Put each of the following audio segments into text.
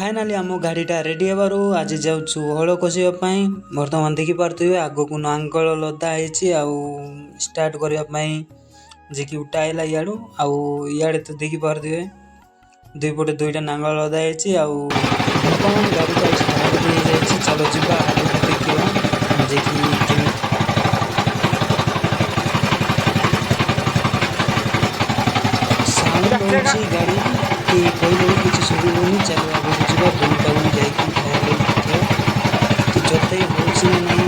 Finally ଆମ ଗାଡ଼ିଟା ready ହେବାରୁ ଆଜି ଯାଉଛୁ ହଳ କଷିବା ପାଇଁ। ବର୍ତ୍ତମାନ ଦେଖିପାରୁଥିବେ, ଆଗକୁ ନାଙ୍ଗଳ ଲଦା ହେଇଛି ଆଉ ଷ୍ଟାର୍ଟ କରିବା ପାଇଁ ଯେ କି ଉଠା ହେଲା ଇଆଡ଼ୁ। ଆଉ ଇଆଡ଼େ ତ ଦେଖିପାରୁଥିବେ, ଦୁଇ ପଟେ ଦୁଇଟା ନାଙ୍ଗଳ ଲଦା ହେଇଛି। ଆଉ ବର୍ତ୍ତମାନ ଗାଡ଼ିଟା ଷ୍ଟାର୍ଟ ବି ହେଇଯାଇଛି। ଚାଲ ଯିବା ଆଗକୁ, ଦେଖିବା ଯେ କି କେମିତି ସାଉଣ୍ଡ ହେଉଛି ଗାଡ଼ି କି କହିଲେ ବି କିଛି ଶୁଭିବନି। ଚାଲ ଆଗକୁ ଯିବା, ଜମି ପାଖକୁ ଯାଇକି ଫାଇନାଲି ଦେଖିବା କି ଜତେଇ ହେଉଛି ନା ନାହିଁ,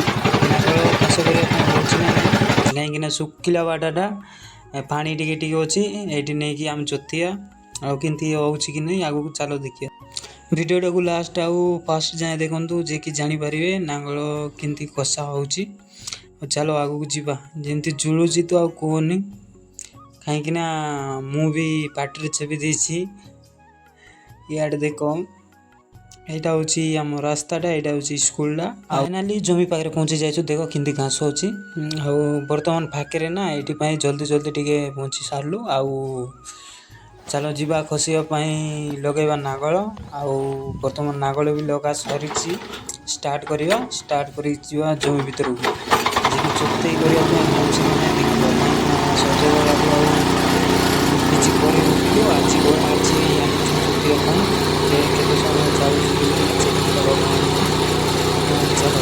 ନାଙ୍ଗଳ ଘାସ କରିବା ପାଇଁ ହେଉଛି ନା ନାହିଁ। କାହିଁକିନା ଶୁଖିଲା ବାଟାଟା, ପାଣି ଟିକେ ଟିକେ ଅଛି। ଏଇଠି ନେଇକି ଆମେ ଜୋତିଆ ଆଉ କେମିତି ହେଉଛି କି ନାହିଁ, ଆଗକୁ ଚାଲ ଦେଖିବା। ଭିଡ଼ିଓଟାକୁ ଲାଷ୍ଟ ଆଉ ଫାଷ୍ଟ ଯାଏଁ ଦେଖନ୍ତୁ, ଯେ କି ଜାଣିପାରିବେ ନାଙ୍ଗଳ କେମିତି କଷା ହେଉଛି। ଆଉ ଚାଲ ଆଗକୁ ଯିବା। ଯେମିତି ଜୁଳୁଛି ତ ଆଉ କୁହନି, କାହିଁକିନା ମୁଁ ବି ପାଟିରେ ଚେପି ଦେଇଛି। ଇଆଡ଼େ ଦେଖ, ଏଇଟା ହେଉଛି ଆମ ରାସ୍ତାଟା, ଏଇଟା ହେଉଛି ସ୍କୁଲଟା। ଫାଇନାଲି ଜମି ପାଖରେ ପହଞ୍ଚି ଯାଇଛୁ। ଦେଖ କେମିତି ଘାସ ଅଛି। ଆଉ ବର୍ତ୍ତମାନ ପାଖରେ ନା, ଏଇଠି ପାଇଁ ଜଲ୍ଦି ଜଲ୍ଦି ଟିକେ ପହଞ୍ଚି ସାରିଲୁ। ଆଉ ଚାଲ ଯିବା ଖସିବା ପାଇଁ, ଲଗେଇବା ନାଙ୍ଗଳ। ଆଉ ବର୍ତ୍ତମାନ ନାଙ୍ଗଳ ବି ଲଗା ସରିଛି। ଷ୍ଟାର୍ଟ କରିବା, ଷ୍ଟାର୍ଟ କରିକି ଯିବା ଜମି ଭିତରକୁ, ଯିକି ଜୋତେଇ କରିବା ପାଇଁ ହେଉଛି ନା ନାହିଁ ଦେଖିବା। କାହିଁକିନା ସଜ ବେଳାକୁ ଆଉ କିଛି କରିହେଉଥିବ। ଆଜି ଆଜି ଆଣିଛୁ ଜୋତିବା ପାଇଁ ଯେ କେତେ ସମୟ ଯାଉଛି କେମିତି ଚେକିଂ ଦେବାକୁ ଆଣିଛୁ। ଚାଲ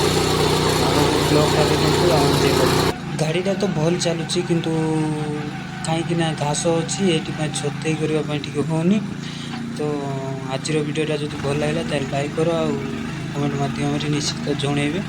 ଆଗକୁ ବ୍ଲଗ୍ଟା ଦେଖନ୍ତୁ ଆଉ ଏନ୍ଜୟ କରନ୍ତୁ। ଗାଡ଼ିଟା ତ ଭଲ ଚାଲୁଛି, କିନ୍ତୁ କାହିଁକି ନା ଘାସ ଅଛି, ଏଇଥିପାଇଁ ଛତେଇ କରିବା ପାଇଁ ଟିକେ ହେଉନି। ତ ଆଜିର ଭିଡ଼ିଓଟା ଯଦି ଭଲ ଲାଗିଲା, ତାହେଲେ ଲାଇକ୍ କର ଆଉ କମେଣ୍ଟ ମାଧ୍ୟମରେ ନିଶ୍ଚିତ ଜଣେଇବେ।